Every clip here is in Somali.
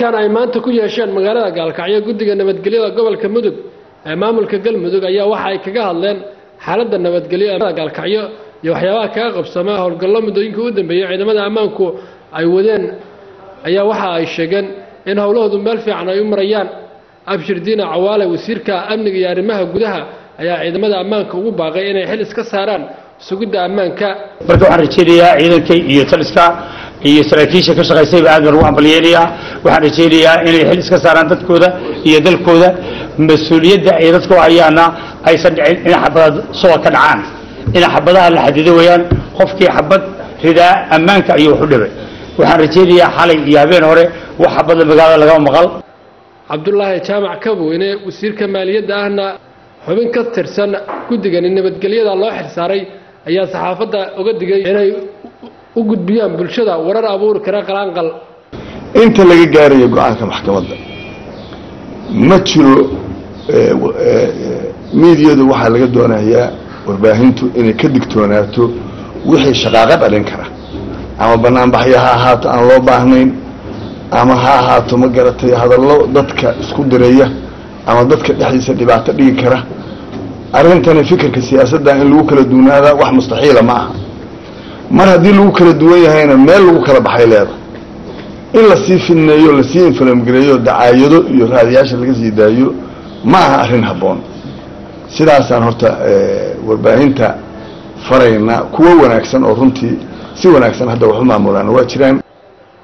Kulankan ay maanta ku yeesheen magaalada Gaalkacyo guddiga nabadgelyada gobolka Mudug ee maamulka Galmudug ayaa waxa ay kaga hadleen xaaladda nabadgelyo ee Gaalkacyo iyo waxyaabaha kaga qabsama howlgallo muddooyinka u dambeeyey ciidamada ammaanku ay wadeen. Ayaa waxa ay sheegeen in howlahoodu meel fiican ay u marayaan. Abshir Diina Cawaale, wasiirka amniga iyo arrimaha gudaha, ayaa ciidamada ammaanka ugu baaqay inay xil iska saaraan sugidda ammaanka. Marka waxaan rajaynayaa ciidanka iyo taliska iyo saraakiisha ka shaqaysayba aad baan ugu hambalyeynayaa. Waxaan rajaynayaa inay xil iska saaraan dadkooda iyo dalkooda, mas-uuliyadda ay dadka u hayaana aysan dhicin in xabadaad suba ka dhacaan, in xabadaha la xadido weeyaan. Qofkii xabad ridaa ammaanka ayuu wax u dhibay. Waxaan rajaynayaa xalay iyo habeen hore wax xabadla magaalada lagama maqal. Cabdulaahi Jaamac Kabweyne, wasiirka maaliyadda ahna xubin ka tirsan guddigani nabadgelyada loo xilsaaray, ayaa saxaafadda uga digay inay u gudbiyaan bulshada warar abuuri kara qalaanqal. Inta laga gaarayo go-aanka maxkamadda ma jiro miidiyadu. Waxaa laga doonayaa warbaahintu inay ka digtoonaato wixii shaqaaqo dhalin kara, ama banaanbaxyo ha ahaato aan loo baahnayn, ama ha ahaato, ma garatay, hadallo dadka isku direeya ama dadka dhexdiisa dhibaato dhigi kara. Arrintani fikirka siyaasadda in lagu kala duwanaadaa wax mustaxiila ma aha. Mar haddii lagu kala duwan yahayna, meel lagu kala baxay leeda. In lasii fidneeyo, lasii inflamgareeyo, dacaayado iyo raadiyaasha laga sii daayo ma aha arrin habboon. Sidaasaan horta warbaahinta faraynaa. Kuwo wanaagsan oo runtii si wanaagsan hadda wax u maamulaan waa jiraan.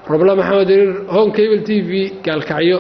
Roble Maxamed Iriir, Horn Cable TV, Gaalkacyo.